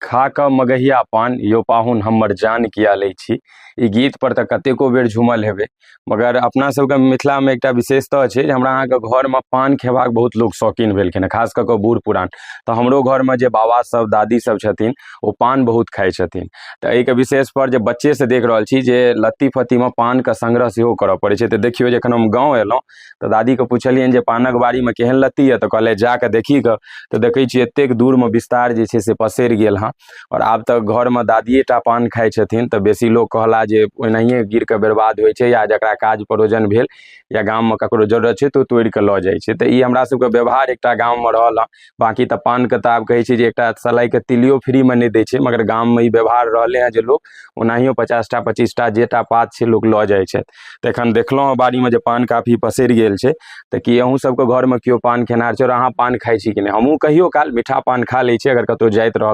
खा कऽ मगहिया पान यौ पाहुन हमर जान किया लै छी। ई गीत पर तऽ कतेको बेर झूमल हेबै, मगर अपना सबके मिथिलामे एकटा विशेषता छै जे हमरा अहाँके घरमे पान खेबाक बहुत लोक शौकीन भेलखिन हँ, खास कऽ कऽ बूढ़ पुरान। तऽ हमरो घरमे जे बाबा सब दादी सब छथिन ओ पान बहुत खाइ छथिन। तऽ एहिके विशेष पर जे बच्चेसँ देख रहल छी जे लत्ती फत्तीमे पानके संग्रह सेहो करऽ पड़ै छै। तऽ देखियौ, जखन हम गाँव एलहुँ तऽ दादीके पुछलियनि जे पानक बाड़ीमे केहन लत्ती यऽ, तऽ कहलथि जाकऽ देखी गऽ। तऽ देखै छियै एतेक दूरमे विस्तार जे छै से पसरि गेल हँ। आओर आब तऽ घरमे दादिये टा पान खाइ छथिन, तऽ बेसी लोक कहला जे ओनाहिये गिर कऽ बर्बाद होइ छै, या जकरा काज परोजन भेल या गाममे ककरो जरूरत छै तऽ ओ तोड़ि कऽ लऽ जाइ छै। तऽ ई हमरा सबके व्यवहार एकटा गाममे रहल हँ। बाँकी तऽ पानके तऽ आब कहै छै जे एकटा सलाइके तिलियो फ्रीमे नहि दै छै, मगर गाममे ई व्यवहार रहलै हँ जे लोक ओनाहियो 50टा 25टा जेटा पात छै लोक लऽ जाइ छथि। तऽ एखन देखलहुँ हँ बाड़ीमे जे पान काफी पसरि गेल छै। तऽ की अहूँ सबके घरमे केओ पान खेनाहार छै, आओर अहाँ पान खाइ छी कि नहि? हमहूँ कहियो काल मीठा पान खा लै छी अगर कतहु जाइत रहल।